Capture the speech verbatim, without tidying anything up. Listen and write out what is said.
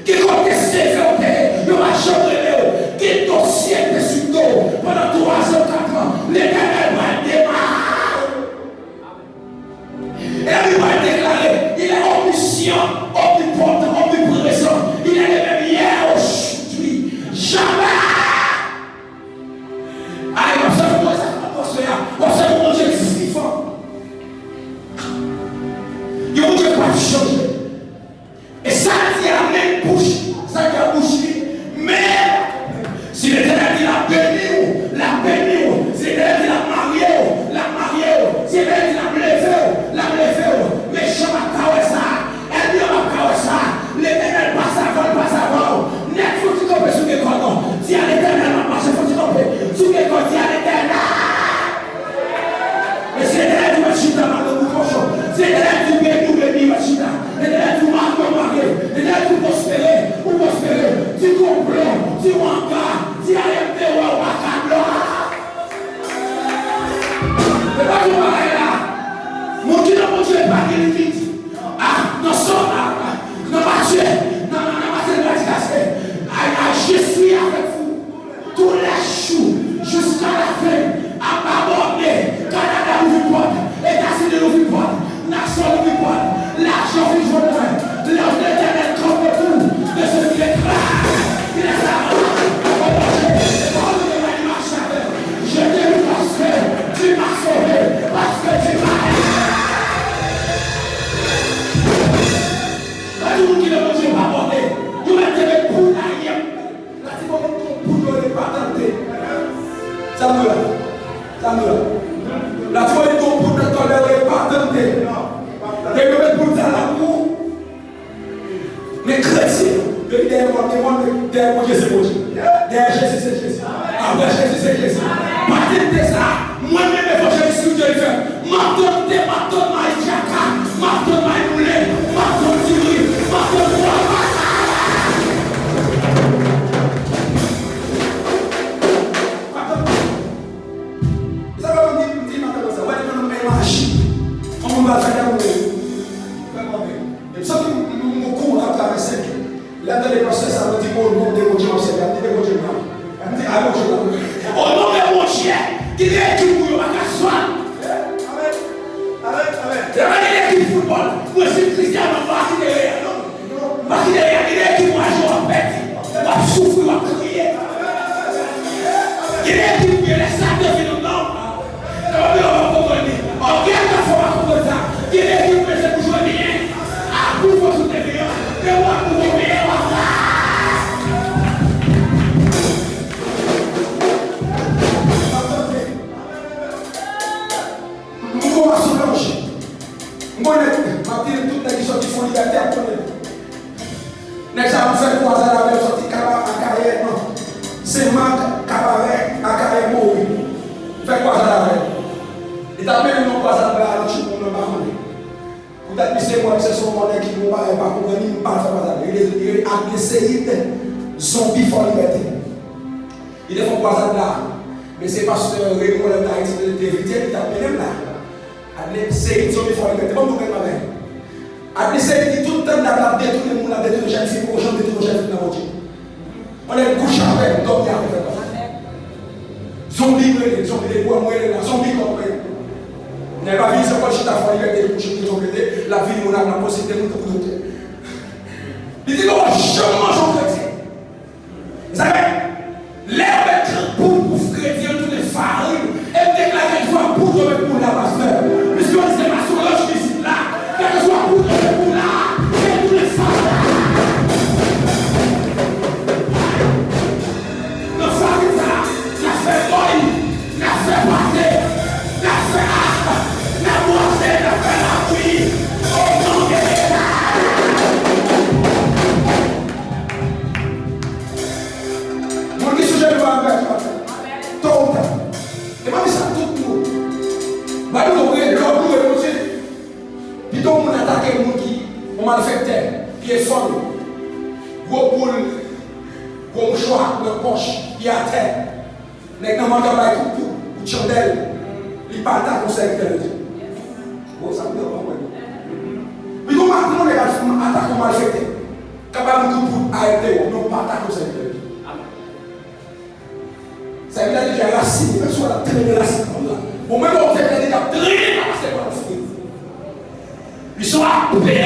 Ki kote seve w te ye, yo pa janm rele w. Ki dosye te sou do w pandan twa zan, kat an, Letènèl pral demare. E li pral deklare, il est omniscient, omnipotent, omniprésent. Il est le même hier, aujourd'hui, jamais. Ay, w ap sèvi Bondye sa k ap pase a. W ap sèvi Bondye vivan. Yon Bondye k p ap chanje. E sa l di a, menm bouch, sa l di a bouch li, men si Letènèl di l ap beni w, l ap beni w. Si Letènèl di l ap marye w, l ap marye w. Si Letènèl di l ap leve w, l ap leve w. Mechan p ap ka wè sa. Ènmi an p ap ka wè sa. Letènèl pase avan l, pase avan w. Nèt, fò w ti kanpe sou gen kò non. Di a Letènèl m ap mache, fò w ti kanpe. Sou gen kò, di a Letènèl. Men si Letènèl di w mèt chita, mal nan bouch kochon. Si Letènèl di w beni, w beni, mèt chita. Letènèl di w marye, w marye. Letènèl di w pwospere, ou pwospere. Di w gon plon, di w anga, di a M T wè w pa ka blan. Se pa yon bagay la. Moun ki nan Bondye pa gen limit. Ah, nan sò, ah, ah, nan Matye, nan, nan, nan Matye, nan Matye, ah, ah, je suis avec vous tous les jours, jusqu'à la fin. Ap abòne, Kanada ouvri pòt, Etazini ouvri pòt, Nassau ouvri pòt, lajan vin jwenn mwen. Lè Letènèl kanpe pou, de ce qui est clair, il est à moi. Oh mon Dieu, oh mon Dieu, il marche avec. Je te loue parce que tu m'as sauvé, parce que tu m'as aidé. Gade moun ki nan Bondye pa abòne. Yo mèt te met pou la yèm. Latibonit gon poud yo rele patante. Sa m di w la? Sa m di w la? Latibonit gon poud nan tòlè yo rele patante. Depi yo met poud sa la pou ou. Men kretyen yo, yo di dèyè mò, dèyè mò, dèyè Bondye se Bondye. Dèyè Jezi se Jezi. Apre Jezi se Jezi. Patante sa, mwen menm evanjelis Louis Jolife, m ap tante, m ap tante mayi tchaka, m ap tante mayi moulen, m ap tante diri, m ap tante pwa pata. Sa fè m di, m di maten konsa, wè, li nan men maji. Yon moun pral fè kè moun. Fè kòmè. E m santi m, m, m, m gon kou ap travèse m. Lè m tande pastè sa, mwen di, o non de Bondye m ap sèvi, m di, de Bondye m nan. M di, a Bondye m nan. O non de Bondye, ki gen ekip ou yo pa ka swa. Amèn. Amèn, amèn. Lè pa gen ekip foutbòl, mwen si Cristiano pa kite Real non. M pa kite Real, gen de ekip w a jwe w ap pèdi, w ap soufri, w ap kriye. Gen de ekip ou gen lè sa te vin anndan w. Sa pa vle w ap konprann li. Ògèy ta fè w pa konprann sa. Gen de ekip ou se pou jwe byen. Apwouve w sou teren an. Men w ap pwouve w meyè w ap la. M gon mason blanch. M gon nèg, m ap di tout nèg ki sòti Fon Libète ap konnen. Nèg sa yo m fè kwazad avè yo sòti Kaba Akayè, non. Senmak, Kabarè, Akayè, Mori. M fè kwazad avè yo. Li t ap mennen m nan kwazad la, nan chou moun nan pa konnen. Poutèt misye kwè misye se yon nèg ki gon bagay pa konprann li, m pa fè kwazad. Li rele Adleseyid Zonbi Fò Libète. Li te fè kwazad la. Men se pastè Remy Colette Haïti te envite, li t ap mennen m la. Adleseyid Zonbi Fò Libète. Ban m yon bèl bagay. Adleseyid di tout tan l ap detounen moun, l ap detounen jèn fi, poko janm detounen jèn fi nan Bondye. Mwen lè m kouche avè l, m dòmi avè l. Zonbi m rele, zonbi depi w wè m rele la, zonbi kòm mwen. Nèg pa vini se kòl chita Fò Libète, li kouche tout zonbi, l ap vini moun ap, l ap konsilte moun tankou doktè. Li di nou janm manje yon kretyen. Sa fè, lè yo met poud pou kretyen yo tounen farin, e m deklare ke se pa poud yo met pou la, pastè. Piske yo di se masonlòj ki isit la, kèlkeswa poud yo met pou la, se tounen farin. Nan farin sa, n ap fè bòy, n ap fè pate, n ap fè ak, n ap bwase, n ap fè labouyi. O non de Jezi. Moun ki sou jenou a, angaje maten. To ou ta. E pa di sa tout moun. Ba nou vre, lè w louwe Bondye. Pito moun atake moun ki yon malfektè, pye fann, gwo boul, gwo mouchwa nan pòch, pye atè. Nèg nan manda bay kout poud, kout chandèl. Li pa atake yon sèvitè de Dye. Bon, sa m nan pa wè. Pito maten yon nèg al atake yon malfektè. Ka ba nou kout poud, arete w, men w pa atake w, sèvitè de Dye. Sèvitè de Dye a rasin, menm si w ap trennen rasin moun la. Bon, menm w sèvitè de Dye ap trennen pa pastè pa nan figi. Li se yon apel de